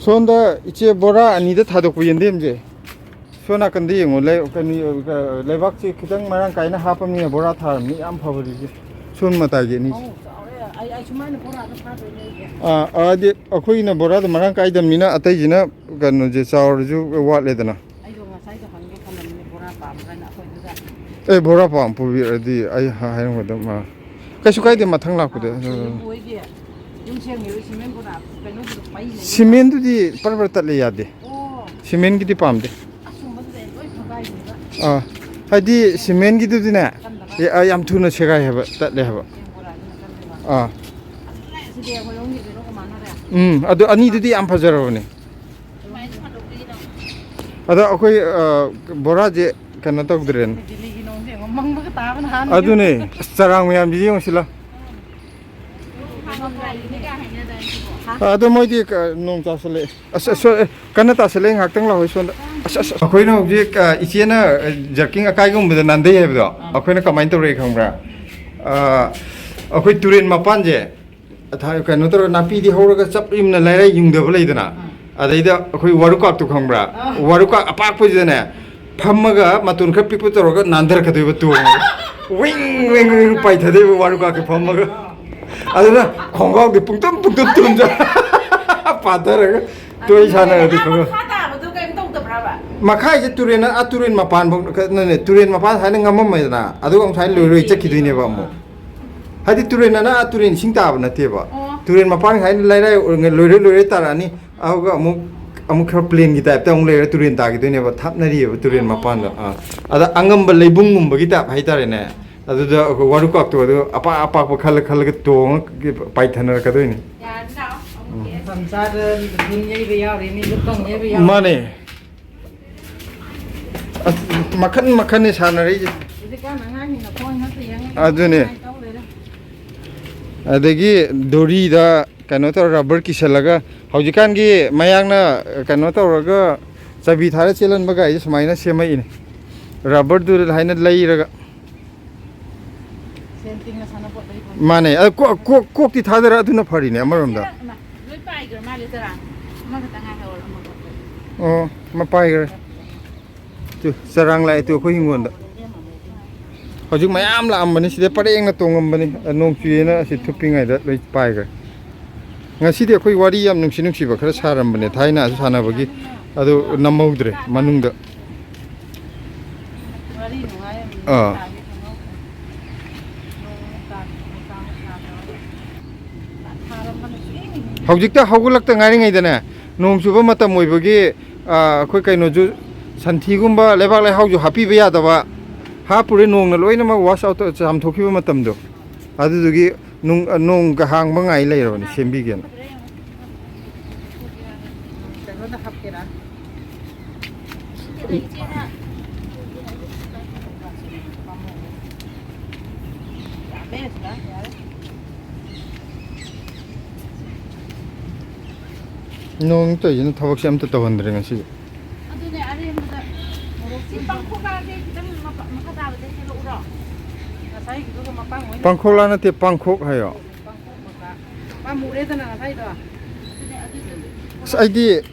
ꯁꯣꯝꯗ ꯏꯆꯦ, ꯕꯣꯔꯥ ꯑꯅꯤꯗ ꯊꯥꯗꯣꯛꯄ ꯌꯦꯟꯗꯦꯝꯁꯦ꯫ ꯁꯣꯝ ꯅꯥꯀꯟꯗ ꯌꯦꯡꯉꯣ, ꯂꯩ-, ꯀꯩꯅꯣ, ꯑ, ꯂꯩꯕꯥꯛꯁꯦ ꯈꯤꯇꯪ ꯃꯔꯥꯡ ꯀꯥꯏꯅ ꯍꯥꯞꯄꯅꯤꯅ ꯕꯣꯔꯥ ꯊꯥꯔꯕꯅꯤ, ꯌꯥꯝ ꯐꯕꯅꯤ ꯏꯆꯦ꯫ ꯁꯣꯝ ꯃꯇꯥꯏꯒꯤ ꯑꯅꯤꯁꯦ꯫ ꯑꯧ, ꯆꯥꯎꯔꯦ꯫ ꯑꯩ, ꯑꯩ ꯁꯨꯃꯥꯏꯅ ꯕꯣꯔꯥꯗ ꯊꯥꯗꯣꯏꯅꯦ ꯑꯩꯗꯤ꯫ ꯑꯥ, ꯑꯗꯤ ꯑꯩꯈꯣꯏꯅ ꯕꯣꯔꯥꯗꯣ ꯃꯔꯥꯡ ꯀꯥꯏꯗꯕꯅꯤꯅ ꯑꯇꯩꯁꯤꯅ ꯀꯩꯅꯣꯁꯦ ꯆꯥꯎꯔꯁꯨ ꯋꯥꯠꯂꯦꯗꯅ꯫ ꯑꯩꯗꯣ ꯉꯁꯥꯏꯗꯣ ꯍꯪꯒꯦ ꯈꯜꯂꯝꯃꯤꯅꯦ, ꯕꯣꯔꯥ ꯄꯥꯝꯕ꯭ꯔꯅ ꯑꯩꯈꯣꯏꯗꯨꯗ꯫ ꯑꯦ, ꯕꯣꯔꯥ ꯄꯥꯝ ꯄꯨꯕꯤꯔꯛꯑꯗꯤ ꯑꯩ ꯍꯥ-, ꯍꯥꯏꯔꯝꯒꯗꯕ ꯃꯥ꯫ ꯀꯩꯁꯨ ꯀꯥꯏꯗꯦ, ꯃꯊꯪ ꯂꯥꯛꯄꯗ꯫ ꯑꯥ, ꯑꯩꯈꯣꯏ ꯌꯨꯝ ꯁꯦꯝꯈꯤꯕ ꯁꯤꯃꯦꯟ ꯕꯣꯔꯥ ꯀꯩꯅꯣꯗꯨꯗ ꯄꯩ ꯂꯩꯌꯦꯕ꯫ ꯁꯤꯃꯦꯟꯗꯨꯗꯤ ꯄꯔ ꯄꯔ ꯇꯠꯂꯦ, ꯌꯥꯗꯦ꯫ ꯑꯣ꯫ ꯁꯤꯃꯦꯟꯒꯤꯗꯤ ꯄꯥꯝꯗꯦ꯫ ꯑꯁꯨꯝꯕꯗꯨꯗ ꯂꯣꯏ ꯐꯒꯥꯏꯅꯦꯕ꯫ ꯑꯥ, ꯍꯥꯏꯗꯤ ꯁꯤꯃꯦꯟꯒꯤꯗꯨꯗꯤꯅꯦ, ꯀꯟꯗꯕ꯫ ꯑꯦ, ꯑꯥ, ꯌꯥꯝ ꯊꯨꯅ ꯁꯦꯒꯥꯏ ꯍꯥꯏꯕ, ꯇꯠꯂꯦ ꯍꯥꯏꯕ꯫ ꯁꯤꯃꯦꯟ ꯕꯣꯔꯥꯗꯨꯅ ꯀꯟꯗꯕ꯫ ꯑꯥ꯫ ꯑꯗꯨꯅ ꯁꯤꯗꯤ ꯑꯩꯈꯣꯏꯔꯣꯝꯒꯤ ꯀꯩꯅꯣꯒ ꯃꯥꯟꯅꯔꯦ꯫ ꯎꯝ, ꯑꯗꯨ ꯑꯅꯤꯗꯨꯗꯤ ꯌꯥꯝ ꯐꯖꯔꯕꯅꯦ꯫ ꯑꯗꯣ ꯑꯩꯈꯣꯏ, ꯑ, ꯕꯣꯔꯥꯁꯦ ꯀꯩꯅꯣ ꯇꯧꯗ꯭ꯔꯦꯅꯦ꯫ ꯗꯤꯜꯂꯤꯒꯤ ꯅꯣꯡꯁꯦ ꯌꯦꯡꯉꯣ, ꯃꯪꯕꯒ ꯇꯥꯕꯅ ꯍꯥꯟꯅ꯫ ꯑꯗꯨꯅꯦ, ꯑꯁ, ꯆꯔꯥꯡ ꯃꯌꯥꯝꯁꯤ ꯌꯦꯡꯉꯨꯁꯤ ꯂꯥꯎ꯫ ꯍꯥ? ꯑꯗꯣ ꯃꯣꯏꯗꯤ ꯀ-, ꯅꯣꯡ ꯇꯥꯁꯜꯂꯛꯑꯦ꯫ ꯑꯁ, ꯑꯁ, ꯑꯦ, ꯀꯟꯅ ꯇꯥꯁꯜꯂꯛꯑꯦ, ꯉꯥꯏꯍꯥꯛꯇꯪ ꯂꯥꯛꯑꯣ ꯁꯣꯝꯗ꯫ ꯑꯁ, ꯑꯁ, ꯑꯁ, ꯑꯩꯈꯣꯏꯅ ꯍꯧꯖꯤꯛ, ꯑ, ꯏꯆꯦꯅ, ꯑ, ꯖꯔꯀꯤꯡ ꯑꯀꯥꯏꯒꯨꯝꯕꯗ ꯅꯥꯟꯗꯩ ꯍꯥꯏꯕꯗꯣ, ꯑꯥ꯫ ꯑꯩꯈꯣꯏꯅ ꯀꯃꯥꯏꯅ ꯇꯧꯔꯦ ꯈꯪꯕ꯭ꯔꯥ? ꯑ, ꯑꯩꯈꯣꯏ ꯇꯨꯔꯦꯟ ꯃꯄꯥꯟꯁꯦ, ꯊꯥ-, ꯀꯩꯅꯣ ꯇꯧꯔꯒ ꯅꯥꯄꯤꯗꯤ ꯍꯧꯔꯒ ꯆꯞ ꯌꯨꯝꯅ ꯂꯩꯔ ꯌꯨꯡꯗꯕ ꯂꯩꯗꯅ, ꯑꯥ꯫ ꯑꯗꯩꯗ ꯑꯩꯈꯣꯏ ꯋꯥꯔꯨꯀꯥꯛꯇꯣ ꯈꯪꯕ꯭ꯔꯥ? ꯑꯥ꯫ ꯋꯥꯔꯨꯀꯥꯛ ꯑꯄꯥꯛꯄꯁꯤꯗꯅꯦ, ꯐꯝꯃꯒ ꯃꯇꯣꯟ ꯈꯔ ꯄꯤꯛꯄ ꯇꯧꯔꯒ ꯅꯥꯟꯊꯔꯛꯀꯗꯣꯏꯕ ꯇꯣꯡꯉꯒ꯫ ꯋꯤꯡ ꯋꯤꯡ ꯋꯤꯡ ꯄꯥꯏꯊꯗꯣꯏꯕ ꯋꯥꯔꯨꯀꯥꯛꯀꯤ ꯐꯝꯃꯒ꯫ ꯑꯗꯨꯅ ꯈꯣꯡꯒ꯭ꯔꯥꯎꯗꯤ ꯄꯨꯡꯇꯨꯝ ꯄꯨꯡꯇꯨꯝ ꯇꯨꯝꯖ ꯄꯥꯊꯔꯒ ꯇꯣꯏ ꯁꯥꯟꯅꯔꯗꯤ ꯈꯪꯉꯣꯏ꯫ ꯃꯈꯥ ꯇꯥꯕꯗꯨ ꯀꯩꯝ ꯇꯧꯗꯕ꯭ꯔꯕ? ꯃꯈꯥꯏꯁꯦ ꯇꯨꯔꯦꯟ, ꯑꯥ, ꯇꯨꯔꯦꯟ ꯃꯄꯥꯟꯐꯥꯎ ꯅꯅꯦ, ꯇꯨꯔꯦꯟ ꯃꯄꯥꯟ ꯍꯥꯏꯅ ꯉꯝꯃꯝꯃꯦꯗꯅ, ꯑꯗꯨꯒ ꯑꯃꯨꯛ ꯁꯨꯃꯥꯏꯅ ꯂꯣꯏꯔꯣꯏ ꯆꯠꯈꯤꯗꯣꯏꯅꯦꯕ ꯑꯃꯨꯛ꯫ ꯍꯥꯏꯗꯤ ꯇꯨꯔꯦꯟ ꯑꯅ ꯑꯥ ꯇꯨꯔꯦꯟ ꯏꯁꯤꯡ ꯇꯥꯕ ꯅꯠꯇꯦꯕ꯫ ꯑꯣ꯫ ꯇꯨꯔꯦꯟ ꯃꯄꯥꯟ ꯍꯥꯏꯅ ꯂꯩꯔꯥꯏ ꯑꯣꯏꯔꯤꯉꯩ ꯂꯣꯏꯔꯣꯏ ꯂꯣꯏꯔꯣꯏ ꯇꯥꯔꯛꯑꯅꯤ꯫ ꯑꯗꯨꯒ ꯑꯃꯨꯛ, ꯑꯃꯨꯛ ꯈꯔ ꯄ꯭ꯂꯦꯟꯒꯤ ꯇꯥꯏꯞꯇ ꯑꯃꯨꯛ ꯂꯩꯔ ꯇꯨꯔꯦꯟ ꯇꯥꯈꯤꯗꯣꯏꯅꯦꯕ, ꯊꯥꯞꯅꯔꯤꯑꯕ ꯇꯨꯔꯦꯟ ꯃꯄꯥꯟꯗ꯫ ꯑꯥ꯫ ꯑꯗ ꯑꯉꯝꯕ ꯂꯩꯕꯨꯡꯒꯨꯝꯕꯒꯤ ꯇꯥꯏꯞ ꯍꯥꯏꯇꯥꯔꯦꯅꯦ꯫ ꯑꯗꯨꯗ ꯑꯩꯈꯣꯏ ꯋꯥꯔꯨꯀꯥꯛꯇꯣ ꯑꯗꯨ ꯑꯄꯥꯛ ꯑꯄꯥꯛꯄ ꯈꯜꯂ ꯈꯜꯂꯒ ꯇꯣꯡꯉ ꯄꯥꯏꯊꯅꯔꯛꯀꯗꯣꯏꯅꯤ꯫ ꯌꯥꯔꯅꯤ ꯂꯥꯛꯑꯣ, ꯑꯃꯨꯛ ꯎꯝ꯫ ꯃꯇꯝ ꯆꯥꯗ ꯂꯤꯟ ꯌꯩꯕ ꯌꯥꯎꯔꯤꯅꯤ, ꯂꯨꯞꯄꯪ ꯌꯩꯕ ꯌꯥꯎꯔꯤꯅꯤ꯫ ꯃꯥꯅꯦ꯫ ꯑꯁ, ꯃꯈꯟ ꯃꯈꯟꯅꯤ ꯁꯥꯟꯅꯔꯛꯏꯁꯦ꯫ ꯍꯧꯖꯤꯛꯀꯥꯟ ꯑꯉꯥꯡꯁꯤꯡꯅ ꯐꯣꯟ ꯉꯥꯛꯇ ꯌꯦꯡꯉꯒ ꯑꯗꯨꯅꯦ꯫ ꯇꯧ ꯂꯩꯔꯦ꯫ ꯑꯗꯒꯤ ꯗꯣꯔꯤꯗ ꯀꯩꯅꯣ ꯇꯧꯔ ꯔꯕꯔ ꯀꯤꯁꯜꯂꯒ, ꯍꯧꯖꯤꯛꯀꯥꯟꯒꯤ ꯃꯌꯥꯡꯅ ꯀꯩꯅꯣ ꯇꯧꯔꯒ ꯆꯕꯤ ꯊꯥꯔ ꯆꯦꯜꯍꯟꯕ ꯒꯥꯔꯤꯁꯦ ꯁꯨꯃꯥꯏꯅ ꯁꯦꯝꯃꯛꯏꯅꯦ꯫ ꯔꯕꯔꯗꯨ ꯍꯥꯏꯅ ꯂꯩꯔꯒ꯫ ꯁꯦꯟ ꯇꯤꯡꯅ ꯁꯥꯟꯅꯄꯣꯠ ꯂꯩꯕ꯫ ꯃꯥꯅꯦ꯫ ꯑ, ꯀꯣꯛ, ꯀꯣꯛ, ꯀꯣꯛꯇꯤ ꯊꯥꯗꯔ ꯑꯗꯨꯅ ꯐꯔꯤꯅꯦ ꯑꯃꯔꯣꯝꯗ꯫ ꯁꯤꯅ, ꯏꯃꯥ, ꯂꯣꯏ ꯄꯥꯏꯈ꯭ꯔ ꯃꯥꯜꯂꯦ ꯆꯔꯥ꯫ ꯑꯃꯈꯛꯇ ꯉꯥꯏꯍꯧꯔ ꯑꯃꯈꯛ꯫ ꯑꯣ, ꯑꯃ ꯄꯥꯏꯈ꯭ꯔꯦ꯫ ꯇꯨ, ꯆꯔꯥꯡ ꯂꯥꯛꯑꯦ ꯇꯨ ꯑꯩꯈꯣꯏ ꯍꯤꯡꯒꯣꯜꯗ꯫ ꯍꯧꯖꯤꯛ ꯃꯌꯥꯝ ꯂꯥꯛꯑꯝꯕꯅꯤ ꯁꯤꯗ ꯄꯔꯦꯡꯅ ꯇꯣꯡꯉꯝꯕꯅꯤ꯫ ꯑ, ꯅꯣꯡ ꯆꯨꯏꯌꯦꯅ ꯑꯁꯤ ꯊꯨꯞꯄꯤꯉꯩꯗ ꯂꯣꯏ ꯄꯥꯏꯈ꯭ꯔꯦ꯫ ꯉꯁꯤꯗꯤ ꯑꯩꯈꯣꯏ ꯋꯥꯔꯤ ꯌꯥꯝ ꯅꯨꯡꯁꯤ ꯅꯨꯡꯁꯤꯕ ꯈꯔ ꯁꯥꯔꯝꯕꯅꯦ ꯊꯥꯏꯅ ꯑꯗꯨ ꯁꯥꯟꯅꯕꯒꯤ, ꯑꯗꯨ ꯅꯝꯍꯧꯗ꯭ꯔꯦ ꯃꯅꯨꯡꯗ꯫ ꯋꯥꯔꯤ ꯅꯨꯡꯉꯥꯏ ꯑꯃ ꯑꯥ꯫ ꯇꯥꯒꯦ ꯈꯪꯍꯧꯗ꯭ꯔꯦ꯫ ꯅꯣꯡ ꯇꯥ-, ꯅꯨꯡꯗꯥꯡ ꯇꯥꯗ꯭ꯔꯣ? ꯊꯥꯔꯝꯕꯅ ꯁꯨꯡꯌꯦꯡ ꯌꯦꯡꯅꯤꯡꯗꯦ꯫ ꯍꯧꯖꯤꯛꯇ ꯍꯧꯒꯠꯂꯛꯇ ꯉꯥꯏꯔꯤꯉꯩꯗꯅꯦ, ꯅꯣꯡ ꯆꯨꯕ ꯃꯇꯝ ꯑꯣꯏꯕꯒꯤ, ꯑꯥ, ꯑꯩꯈꯣꯏ ꯀꯩꯅꯣꯁꯨ, ꯁꯟꯊꯤꯒꯨꯝꯕ ꯂꯩꯕꯥꯛ ꯂꯩꯍꯥꯎꯁꯨ ꯍꯥꯞꯄꯤꯕ ꯌꯥꯗꯕ, ꯍꯥꯞꯄꯨꯔꯦ, ꯅꯣꯡꯅ ꯂꯣꯏꯅꯃꯛ wash out ꯇꯧ-, ꯆꯥꯝꯊꯣꯛꯈꯤꯕ ꯃꯇꯝꯗꯣ꯫ ꯑꯗꯨꯗꯨꯒꯤ ꯅꯨꯡ-, ꯅꯣꯡꯒ ꯍꯥꯡꯕ ꯉꯥꯏ ꯂꯩꯔꯕꯅꯤ ꯁꯦꯝꯕꯤꯒꯦꯅ꯫ ꯀꯩꯅꯣꯗ ꯍꯥꯞꯀꯦꯔꯥ? ꯌꯥꯝꯃꯦ ꯁꯤꯗ, ꯌꯥꯔꯦ꯫ ꯅꯣꯡ ꯇꯧꯔꯤꯁꯤꯅ ꯊꯕꯛꯁꯦ ꯑꯝꯇ ꯇꯧꯍꯟꯗ꯭ꯔꯦ ꯉꯁꯤꯗꯤ꯫ ꯑꯗꯨꯅꯦ, ꯑꯔꯦꯝꯕꯗ ꯃꯣꯔꯣꯛ ꯁꯤ ꯄꯥꯡꯈꯣꯛꯂꯥꯁꯦ ꯈꯤꯇꯪ ꯃꯄ-, ꯃꯈꯥ ꯇꯥꯕꯗ ꯍꯦꯛꯂꯛꯎꯔꯣ? ꯉꯁꯥꯏꯒꯤꯗꯨꯒ ꯃꯄꯥꯡ ꯑꯣꯏꯅ ꯄꯥꯡꯈꯣꯛꯂꯥ ꯅꯠꯇꯦ, ꯄꯥꯡꯈꯣꯛ ꯍꯥꯏꯌꯣ꯫ ꯄꯥꯡꯈꯣꯛ ꯃꯀꯥ꯫ ꯃꯥ ꯃꯨꯔꯦꯗꯅ ꯉꯁꯥꯏꯗꯣ꯫ ꯑꯗꯨꯅꯦ, ꯑꯗꯨꯗꯨꯅꯦ꯫ ꯑꯁ, ꯑꯩꯗꯤ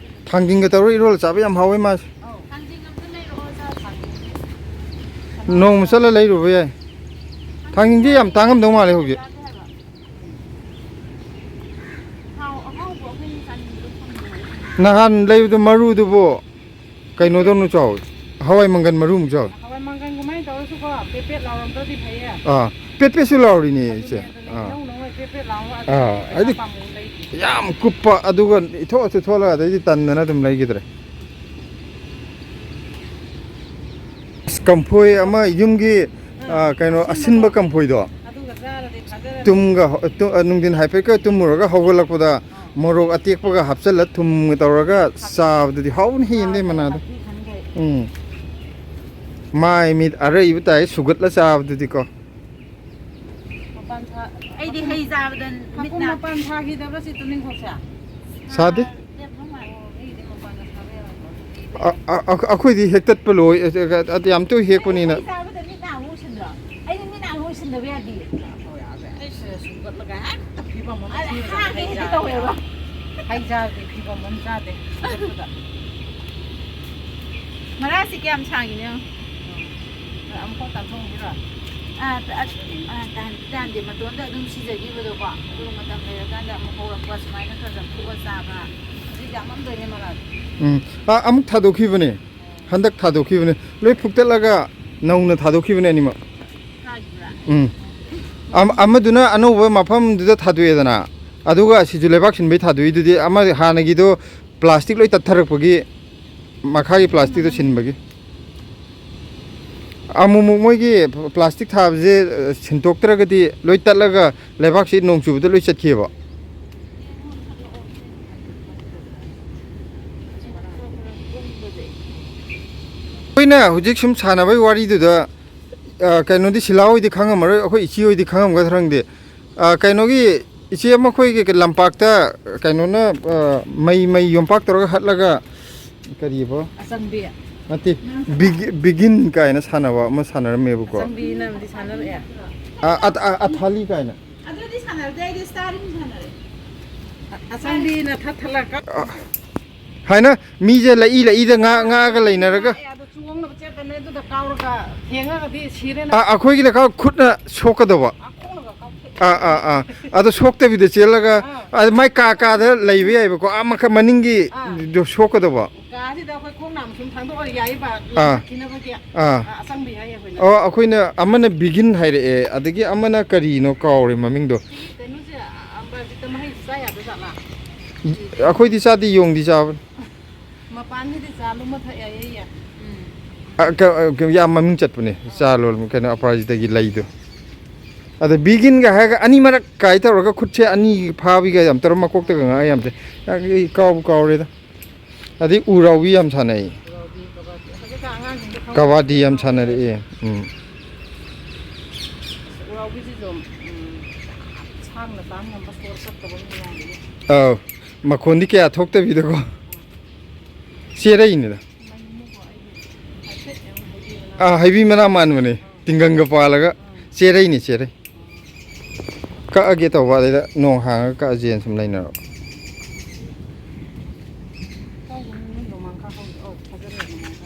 ꯊꯥꯡꯖꯤꯡꯒ ꯇꯧꯔ ꯏꯔꯣꯜꯂ ꯆꯥꯕ ꯌꯥꯝ ꯍꯥꯎꯋꯦ ꯃꯥꯁꯦ꯫ ꯑꯧ꯫ ꯊꯥꯡꯖꯤꯡ ꯑꯝꯇ ꯂꯩꯔꯛꯑꯣ, ꯆꯥꯁꯦ꯫ ꯅꯣꯡꯃ ꯆꯠꯂ ꯂꯩꯔꯨꯕ ꯌꯥꯏ꯫ ꯊꯥꯡꯖꯤꯡꯗꯤ ꯌꯥꯝ ꯇꯥꯡꯉꯝꯗꯧ ꯃꯥꯜꯂꯦ ꯍꯧꯖꯤꯛ꯫ ꯅꯍꯥꯟ ꯂꯩꯕꯗꯣ ꯃꯔꯨꯗꯨꯕꯨ ꯀꯩꯅꯣꯗꯧꯅ ꯆꯥꯎꯋꯤ꯫ ꯍꯋꯥꯏ ꯃꯪꯒꯟ ꯃꯔꯨꯃꯨꯛ ꯆꯥꯎꯋꯤ꯫ ꯍꯋꯥꯏ ꯃꯪꯒꯟ ꯀꯃꯥꯏꯅ ꯇꯧꯔꯁꯨꯀꯣ, ꯄꯦꯠ ꯄꯦꯠ ꯂꯥꯎꯔꯝꯗ꯭ꯔꯗꯤ ꯐꯩꯌꯦ꯫ ꯑꯥ, ꯄꯦꯠ ꯄꯦꯠꯁꯨ ꯂꯥꯎꯔꯤꯅꯦ ꯏꯆꯦ꯫ ꯑꯗꯨꯅꯦ, ꯑꯥ꯫ ꯏꯅꯧ ꯅꯧꯅ ꯄꯦꯠ ꯄꯦꯠ ꯂꯥꯎꯔꯒ ꯑꯥ, ꯑꯗꯨꯗꯤ ꯄꯩꯁꯥ ꯍꯥꯏꯗꯤ ꯄꯥꯝꯃꯨꯕ ꯂꯩꯇꯦ꯫ ꯌꯥꯝ ꯀꯨꯞꯄ, ꯑꯗꯨꯒ ꯏꯊꯣꯛꯑꯁꯨ ꯊꯣꯛꯂꯒ ꯑꯗꯩꯗꯤ ꯇꯟꯗꯅ ꯑꯗꯨꯝ ꯂꯩꯈꯤꯗ꯭ꯔꯦ꯫ ꯑꯁ, ꯀꯝꯐꯣꯏ ꯑꯃ ꯌꯨꯝꯒꯤ, ꯑꯥ, ꯑꯥ, ꯀꯩꯅꯣ, ꯑꯁꯤꯟꯕꯗꯣ꯫ ꯑꯁꯤꯟꯕ ꯀꯝꯐꯣꯏꯗꯣ꯫ ꯑꯗꯨꯒ ꯆꯥꯔꯗꯤ ꯐꯖꯔꯅꯤ꯫ ꯇꯨꯝꯒ ꯍꯧ-, ꯇꯨ-, ꯑ, ꯅꯨꯡꯊꯤꯟ ꯍꯥꯏꯐꯦꯠꯀ ꯇꯨꯝꯃꯨꯔꯒ ꯍꯧꯒꯠꯂꯛꯄꯗ ꯑꯥ꯫ ꯃꯣꯔꯣꯛ ꯑꯇꯦꯛꯄꯒ ꯍꯥꯞꯆꯜꯂ ꯊꯨꯝꯒ ꯇꯧꯔꯒ ꯍꯥꯞ-, ꯆꯥꯕꯗꯨꯗꯤ ꯍꯥꯎꯕꯅ ꯍꯦꯟꯗꯦ ꯆꯥꯕꯗ ꯃꯅꯥꯗꯣ꯫ ꯃꯍꯤ ꯈꯟꯈꯩ꯫ ꯎꯝ꯫ ꯃꯥꯏ ꯃꯤꯠ ꯑꯔꯩꯕ ꯇꯥꯏ ꯁꯨꯒꯠꯂ ꯆꯥꯕꯗꯨꯗꯤꯀꯣ꯫ ꯃꯄꯥꯟ ꯁꯥ-, ꯑꯩꯗꯤ ꯍꯩ ꯆꯥꯕꯗ ꯃꯤꯠ ꯍꯥꯀꯨꯝ ꯅꯥ-, ꯃꯄꯥꯟ ꯁꯥꯈꯤꯗꯕ꯭ꯔꯥ ꯁꯤ ꯇꯨꯅꯤꯡꯈꯣꯛꯁꯦ? ꯁꯥꯗꯦ꯫ ꯁꯥꯗꯦ, ꯃꯃꯥꯏ꯫ ꯑꯣ, ꯃꯤꯒꯤꯗꯤ ꯃꯄꯥꯟꯒ ꯁꯥꯕ ꯌꯥꯔꯣꯏꯀꯣ꯫ ꯑꯗꯨꯗꯤ ꯑ-, ꯑ-, ꯑ-, ꯑꯩꯈꯣꯏꯗꯤ ꯍꯦꯛꯇꯠꯄ ꯂꯣꯏ-, ꯑ-, ꯑ-, ꯌꯥꯝ ꯇꯣꯏ ꯑꯩ ꯍꯦꯛꯄꯅꯤꯅ꯫ ꯍꯩ ꯆꯥꯕꯗ ꯃꯤꯠ ꯅꯥ ꯑꯃꯨꯛ ꯎꯁꯤꯟꯗ꯭ꯔꯣ? ꯑꯩꯗꯤ ꯃꯤꯠ ꯅꯥ ꯑꯃꯨꯛ ꯎꯁꯤꯟꯗꯕ ꯌꯥꯗꯦ꯫ ꯑꯩꯁꯦ ꯁꯨꯒꯠꯂꯒ ꯍꯦꯛꯇ ꯐꯤꯕꯝ ꯑꯃ ꯑꯗ ꯊꯤꯔꯒ ꯍꯥꯒꯦ ꯍꯩ ꯍꯦꯛꯇ ꯆꯥꯕ ꯇꯧꯋꯦꯕ꯫ ꯌꯥꯗꯦ꯫ ꯍꯩ ꯆꯥꯕꯗꯤ ꯐꯤꯕꯝ ꯑꯃ ꯆꯥꯗꯦ꯫ ꯆꯠꯄꯗ꯫ ꯃꯔꯥꯁꯤ ꯀꯌꯥꯝ ꯁꯥꯡꯉꯤꯅꯣ ꯌꯦꯡꯉꯣ꯫ ꯑꯃꯨꯛꯐꯥꯎ ꯇꯥꯟꯊꯣꯛꯍꯧꯁꯤꯔꯣ? ꯑꯥ, ꯇ-, ꯑ-, ꯑꯥ, ꯇꯥꯟꯗꯤ ꯇꯥꯟꯗꯦ, ꯃꯇꯣꯟꯗ ꯑꯗꯨꯝ ꯁꯤꯖꯈꯤꯕꯗꯣꯀꯣ꯫ ꯑꯗꯨꯒ ꯃꯇꯝ ꯂꯩꯔꯀꯥꯟꯗ ꯑꯃꯨꯛ ꯍꯧꯔꯛꯄ, ꯁꯨꯃꯥꯏꯅ ꯈꯔ ꯈꯔ ꯐꯨꯛꯑ ꯆꯥꯕ꯫ ꯍꯧꯖꯤꯛ ꯌꯥꯝꯃꯝꯗꯣꯏꯅꯦ ꯃꯔꯥꯗꯣ꯫ ꯎꯝ꯫ ꯑꯥ, ꯑꯃꯨꯛ ꯊꯥꯗꯣꯛꯈꯤꯕꯅꯦ꯫ ꯍꯟꯗꯛ ꯊꯥꯗꯣꯛꯈꯤꯕꯅꯦ꯫ ꯂꯣꯏ ꯐꯨꯛꯇꯠꯂꯒ ꯅꯧꯅ ꯊꯥꯗꯣꯛꯈꯤꯕꯅꯦ ꯑꯅꯤꯃꯛ꯫ ꯊꯥꯈꯤꯕ꯭ꯔꯥ? ꯎꯝ꯫ ꯑꯝ-, ꯑꯃꯗꯨꯅ ꯑꯅꯧꯕ ꯃꯐꯝꯗꯨꯗ ꯊꯥꯗꯣꯛꯑꯦꯗꯅ, ꯑꯗꯨꯒ ꯑꯁꯤꯁꯨ ꯂꯩꯕꯥꯛ ꯁꯤꯟꯕꯩ ꯊꯥꯗꯣꯛꯏꯗꯨꯗꯤ, ꯑꯃ ꯍꯥꯟꯅꯒꯤꯗꯣ ꯄ꯭ꯂꯥꯁꯇꯤꯛ ꯂꯣꯏ ꯇꯠꯊꯔꯛꯄꯒꯤ ꯃꯈꯥꯒꯤ ꯄ꯭ꯂꯥꯁꯇꯤꯛꯇꯣ ꯁꯤꯟꯕꯒꯤ꯫ ꯑꯃꯨꯛꯃꯨꯛ ꯃꯣꯏꯒꯤ ꯄ꯭ꯂꯥꯁꯇꯤꯛ ꯊꯥꯕꯁꯦ, ꯑ, ꯁꯤꯟꯇꯣꯛꯇ꯭ꯔꯒꯗꯤ ꯂꯣꯏ ꯇꯠꯂꯒ ꯂꯩꯕꯥꯛꯁꯤ ꯅꯣꯡ ꯆꯨꯕꯗ ꯂꯣꯏ ꯆꯠꯈꯤꯑꯕ꯫ ꯑꯩꯈꯣꯏꯅ ꯍꯧꯖꯤꯛ ꯁꯨꯝ ꯁꯥꯟꯅꯕꯒꯤ ꯋꯥꯔꯤꯗꯨꯗ, ꯑ, ꯀꯩꯅꯣꯗꯤ ꯁꯤꯂꯥ ꯍꯣꯏꯗꯤ ꯈꯪꯉꯝꯃꯔꯣꯏ, ꯑꯩꯈꯣꯏ ꯏꯆꯦ ꯍꯣꯏꯗꯤ ꯈꯪꯉꯝꯒꯗ꯭ꯔꯥ ꯈꯪꯗꯦ꯫ ꯑ, ꯀꯩꯅꯣꯒꯤ ꯏꯆꯦ ꯑꯃ ꯑꯩꯈꯣꯏꯒꯤ ꯂꯝꯄꯥꯛꯇ ꯀꯩꯅꯣꯅ, ꯑ, ꯃꯩ, ꯃꯩ ꯌꯣꯝꯄꯥꯛ ꯇꯧꯔꯒ ꯍꯠꯂꯒ ꯀꯔꯤꯕ? ꯑꯆꯪꯕꯤ꯫ ꯅꯠꯇꯦ, ꯕꯤꯒꯤ-, ꯕꯤꯒꯤꯟ ꯀꯥꯏꯅ ꯁꯥꯟꯅꯕ ꯑꯃ ꯁꯥꯟꯅꯔꯝꯃꯦꯕꯀꯣ꯫ ꯑꯆꯪꯕꯤꯅ ꯑꯃꯗꯤ ꯁꯥꯟꯅꯔꯛꯑꯦ꯫ ꯑ, ꯑ, ꯑ, ꯑꯊꯥꯂꯤ ꯀꯥꯏꯅ꯫ ꯑꯗꯨꯗꯤ ꯁꯥꯟꯅꯔꯛꯇꯦ, ꯑꯩꯗꯤ ꯁ꯭ꯇꯥꯔꯤꯡ ꯁꯥꯟꯅꯔꯦ꯫ ꯑ-, ꯑꯆꯪꯕꯤꯅ ꯊꯠ ꯊꯠꯂꯒ꯫ ꯑ, ꯍꯥꯏꯅ ꯃꯤꯁꯦ ꯂꯛꯏ ꯂꯛꯏꯗ ꯉꯥ-, ꯉꯥꯛꯑꯒ ꯂꯩꯅꯔꯒ꯫ ꯑꯦ, ꯑꯗꯨ ꯆꯣꯡꯅꯕ ꯆꯦꯠꯄ ꯑꯗꯨꯗ ꯀꯥꯎꯔꯒ ꯊꯦꯡꯉꯒꯗꯤ ꯁꯤꯔꯦꯅ꯫ ꯑꯥ, ꯑꯩꯈꯣꯏꯒꯤꯅ ꯀꯥꯎ-, ꯈꯨꯠꯅ ꯁꯣꯛꯀꯗꯧꯕ꯫ ꯑꯥ, ꯈꯣꯡꯅꯒ ꯀꯥꯎꯊꯣꯛ ꯑꯥ, ꯑꯥ, ꯑꯥ꯫ ꯑꯗꯣ ꯁꯣꯛꯇꯕꯤꯗ ꯆꯦꯜꯂꯒ, ꯑꯥ꯫ ꯑꯗ ꯃꯥꯏ ꯀꯥ ꯀꯥꯗ ꯂꯩꯕ ꯌꯥꯏꯕꯀꯣ꯫ ꯑꯥ, ꯃꯈ-, ꯃꯅꯤꯡꯒꯤ ꯑꯥ꯫ ꯗꯣ ꯁꯣꯛꯀꯗꯧꯕ꯫ ꯀꯥꯁꯤꯗ ꯑꯩꯈꯣꯏ ꯈꯣꯡ ꯅꯥꯝꯃ ꯁꯨꯝ ꯊꯥꯡꯗꯣꯛꯑ ꯌꯥꯏꯕ, ꯑꯥ꯫ ꯂꯥꯛꯈꯤꯅꯕꯒꯤ꯫ ꯑꯥ꯫ ꯑꯥ, ꯑꯆꯪꯕꯤ ꯍꯥꯏ ꯑꯩꯈꯣꯏꯅ꯫ ꯑꯣ, ꯑꯩꯈꯣꯏꯅ ꯑꯃꯅ ꯕꯤꯒꯤꯟ ꯍꯥꯏꯔꯛꯑꯦ, ꯑꯗꯒꯤ ꯑꯃꯅ ꯀꯔꯤꯅꯣ ꯀꯥꯎꯔꯦ ꯃꯃꯤꯡꯗꯣ꯫ ꯁꯤꯒꯤ ꯀꯩꯅꯣꯁꯦ, ꯑ-, ꯑꯝꯕꯥꯖꯤꯠꯇ ꯃꯍꯩꯁꯦ ꯆꯥ ꯌꯥꯗ ꯖꯥꯠꯂꯥ? ꯑꯩꯈꯣꯏꯗꯤ ꯆꯥꯗꯦ, ꯌꯣꯡꯗꯤ ꯆꯥꯕꯅꯤ꯫ ꯃꯄꯥꯟꯒꯤꯗꯤ ꯆꯥ ꯂꯨꯝꯃ ꯊꯛ ꯌꯥꯏꯌꯦ꯫ ꯎꯝ꯫ ꯑ, ꯀ-, ꯑ, ꯀ-, ꯌꯥꯝ ꯃꯃꯤꯡ ꯆꯠꯄꯅꯦ, ꯆꯥ ꯂꯣꯜ-, ꯀꯩꯅꯣ, ꯑꯄꯔꯥꯖꯤꯇꯥꯒꯤ ꯂꯩꯗꯣ꯫ ꯑꯗ ꯕꯤꯒꯤꯟꯒ ꯍꯥꯏꯔꯒ ꯑꯅꯤ ꯃꯔꯛ ꯀꯥꯏ ꯇꯧꯔꯒ ꯈꯨꯠꯁꯦ ꯑꯅꯤ ꯐꯥꯕꯤꯒ ꯌꯥꯝ ꯇꯧꯔ ꯃꯀꯣꯛꯇꯒ ꯉꯥ ꯌꯥꯝ ꯇꯧ-, ꯑꯩ ꯀꯥꯎꯕꯨ ꯀꯥꯎꯔꯦꯗ꯫ ꯑꯗꯩ ꯎꯔꯥꯎꯕꯤ ꯌꯥꯝ ꯁꯥꯟꯅꯩ꯫ ꯎꯔꯥꯎꯕꯤ, ꯀꯕꯥꯗꯤ꯫ ꯍꯧꯖꯤꯛꯀꯥꯟ ꯑꯉꯥꯡꯁꯤꯡꯗꯣ ꯈꯪꯕ ꯀꯕꯥꯗꯤ ꯌꯥꯝ ꯁꯥꯟꯅꯔꯛꯑꯦ꯫ ꯎꯝ꯫ ꯎꯔꯥꯎꯕꯤꯁꯤꯁꯨ, ꯎꯝ, ꯁꯥꯡꯅ ꯇꯥꯡ ꯉꯝꯕ ꯁꯣꯔ ꯆꯠꯇꯕ ꯑꯃ ꯌꯥꯎꯔꯤꯌꯦ꯫ ꯑꯧ꯫ ꯃꯈꯣꯟꯗꯤ ꯀꯌꯥ ꯊꯣꯛꯇꯕꯤꯗꯀꯣ꯫ ꯆꯦꯔꯩꯅꯤꯗ꯫ ꯑꯥ, ꯍꯩꯕꯤ ꯃꯅꯥ ꯃꯥꯟꯕꯅꯦ꯫ ꯇꯤꯡꯒꯪꯒ ꯄꯥꯜꯂꯒ꯫ ꯆꯦꯔꯩꯅꯤ, ꯆꯦꯔꯩ꯫ ꯀꯛꯑꯒꯦ ꯇꯧꯕ, ꯑꯗꯩꯗ ꯅꯣꯡ ꯍꯥꯡꯉꯒ ꯀꯛꯑꯁꯦꯅ ꯁꯨꯝ ꯂꯩꯅꯔꯕ꯫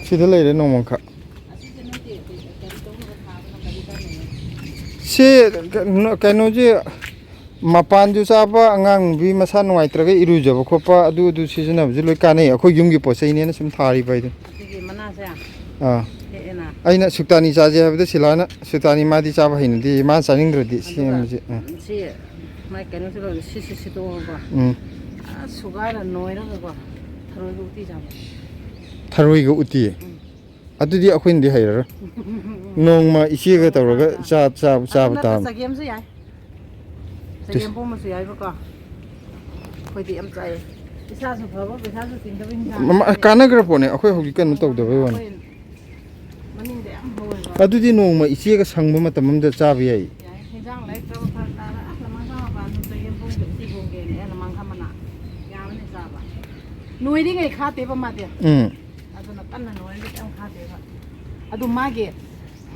ꯁꯤꯗ ꯂꯩꯔꯦ ꯅꯣꯡꯃꯪꯈꯥ꯫ ꯁꯤ ꯀꯩꯅꯣ-, ꯀꯩꯅꯣꯁꯦ ꯃꯄꯥꯟꯁꯨ ꯆꯥꯕ, ꯑꯉꯥꯡ ꯅꯨꯕꯤ ꯃꯁꯥ ꯅꯨꯡꯉꯥꯏꯇ꯭ꯔꯒ ꯏꯔꯨꯖꯕ ꯈꯣꯠꯄ, ꯑꯗꯨ, ꯑꯗꯨ ꯁꯤꯖꯤꯟꯅꯕꯁꯨ ꯂꯣꯏ ꯀꯥꯟꯅꯩ꯫ ꯑꯩꯈꯣꯏ ꯌꯨꯝꯒꯤ ꯄꯣꯠ ꯆꯩꯅꯦꯅ ꯁꯨꯝ ꯊꯥꯔꯤꯕ ꯍꯥꯏꯗꯨꯅꯤ꯫ ꯑꯗꯨꯒꯤ ꯃꯅꯥꯁꯦ ꯑꯥ꯫ ꯍꯦꯛꯑꯦꯅ꯫ ꯑꯩꯅ ꯁꯨꯛꯇꯥꯅꯤ ꯆꯥꯁꯦ ꯍꯥꯏꯕꯗ ꯁꯤꯂꯥꯅ ꯁꯨꯛꯇꯥꯅꯤ ꯃꯥꯗꯤ ꯆꯥꯕ ꯍꯩꯅꯗꯦ, ꯃꯥ ꯆꯥꯅꯤꯡꯗ꯭ꯔꯗꯤ ꯑꯗꯨꯒ ꯁꯦꯝꯁꯦ꯫ ꯑꯥ꯫ ꯁꯤ ꯃꯥꯏ ꯀꯩꯅꯣꯁꯤ ꯂꯣꯏ ꯁꯤ, ꯁꯤ ꯁꯤꯠꯇꯣꯛꯑꯒꯀꯣ꯫ ꯎꯝ꯫ ꯑꯥ, ꯁꯨꯒꯥꯏꯔ ꯅꯣꯏꯔꯒꯀꯣ꯫ ꯊꯔꯣꯏꯒ ꯎꯇꯤ ꯆꯥꯕ꯫ ꯊꯔꯣꯏꯒ ꯎꯇꯤ? ꯎꯝ꯫ ꯑꯗꯨꯗꯤ ꯑꯩꯈꯣꯏꯅꯗꯤ ꯍꯩꯔꯔꯣꯏ꯫ ꯅꯣꯡꯃ ꯏꯆꯦꯒ ꯇꯧꯔꯒ ꯆꯥ-, ꯆꯥꯕ, ꯑꯗꯨ ꯆꯥꯕ ꯅꯠꯇ꯭ꯔ ꯇꯥꯕꯅꯤ꯫ ꯆꯒꯦꯝꯁꯨ ꯌꯥꯏ꯫ ꯆꯒꯦꯝ ꯄꯣꯝꯕꯁꯨ ꯌꯥꯏꯕꯀꯣ꯫ ꯑꯩꯈꯣꯏꯗꯤ ꯌꯥꯝ ꯆꯥꯏꯌꯦ꯫ ꯏꯁꯥꯁꯨ ꯐꯕ, ꯄꯩꯁꯥꯁꯨ ꯇꯤꯡꯗꯕ ꯏꯟꯁꯥꯡ ꯃꯃ-, ꯉꯥꯛꯇꯅꯦ꯫ ꯀꯥꯟꯅꯈ꯭ꯔ ꯄꯣꯠꯅꯦ, ꯑꯩꯈꯣꯏ ꯍꯧꯖꯤꯛ ꯀꯩꯅꯣ ꯇꯧꯗꯕꯩ ꯋꯥꯅꯤ꯫ ꯑꯩꯈꯣꯏ ꯃꯅꯤꯡꯗ ꯌꯥꯝ ꯍꯧꯋꯦꯕ꯫ ꯑꯗꯨꯗꯤ ꯅꯣꯡꯃ ꯏꯆꯦꯒ ꯁꯪꯕ ꯃꯇꯝ ꯑꯃꯗ ꯆꯥꯕ ꯌꯥꯏ꯫ ꯌꯥꯏ꯫ ꯍꯤꯟꯖꯥꯡ ꯂꯩꯔꯛꯇ꯭ꯔꯕ ꯐꯔꯛ ꯇꯥꯔ, ꯑꯁ, ꯂꯃꯥꯡꯈꯥ ꯃꯄꯥꯟꯗ ꯆꯒꯦꯝ ꯄꯣꯝꯒꯦ, ꯎꯇꯤ ꯄꯣꯝꯒꯦꯅ, ꯑꯦ, ꯂꯃꯥꯡꯈꯥ ꯃꯅꯥ ꯌꯥꯕꯅꯦ ꯆꯥꯕ꯫ ꯅꯣꯏꯔꯤꯉꯩ ꯈꯥꯠꯇꯦꯕ ꯃꯥꯗꯤ꯫ ꯎꯝ꯫ ꯑꯗꯨꯅ ꯀꯟꯅ ꯅꯣꯏꯔꯗꯤ ꯀꯩꯝ ꯈꯥꯗꯦꯕ꯫ ꯑꯗꯨ ꯃꯥꯒꯤ,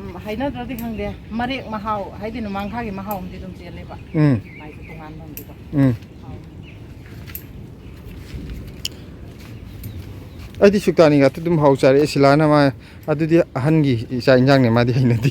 ꯎꯝ, ꯍꯩꯅꯗ꯭ꯔꯗꯤ ꯈꯪꯗꯦ, ꯃꯔꯦꯛ ꯃꯍꯥꯎ, ꯍꯥꯏꯗꯤ ꯅꯣꯡꯃꯥꯡꯈꯥꯒꯤ ꯃꯍꯥꯎ ꯑꯃꯗꯤ ꯑꯗꯨꯝ ꯆꯦꯜꯂꯦꯕ꯫ ꯎꯝ꯫ ꯃꯥꯏꯁꯦ ꯇꯣꯉꯥꯟꯕ ꯑꯃꯗꯤꯀꯣ꯫ ꯎꯝ꯫ ꯍꯥꯎ꯫ ꯑꯩꯗꯤ ꯁꯨꯛꯇꯥꯅꯤ ꯉꯥꯛꯇ ꯑꯗꯨꯝ ꯍꯥꯎ ꯆꯥꯔꯛꯑꯦ꯫ ꯁꯤꯂꯥꯅ ꯃꯥ ꯑꯗꯨꯗꯤ ꯑꯍꯟꯒꯤ ꯆꯥꯛ ꯏꯟꯖꯥꯡꯅꯦ, ꯃꯥꯗꯤ ꯍꯩꯅꯗꯦ꯫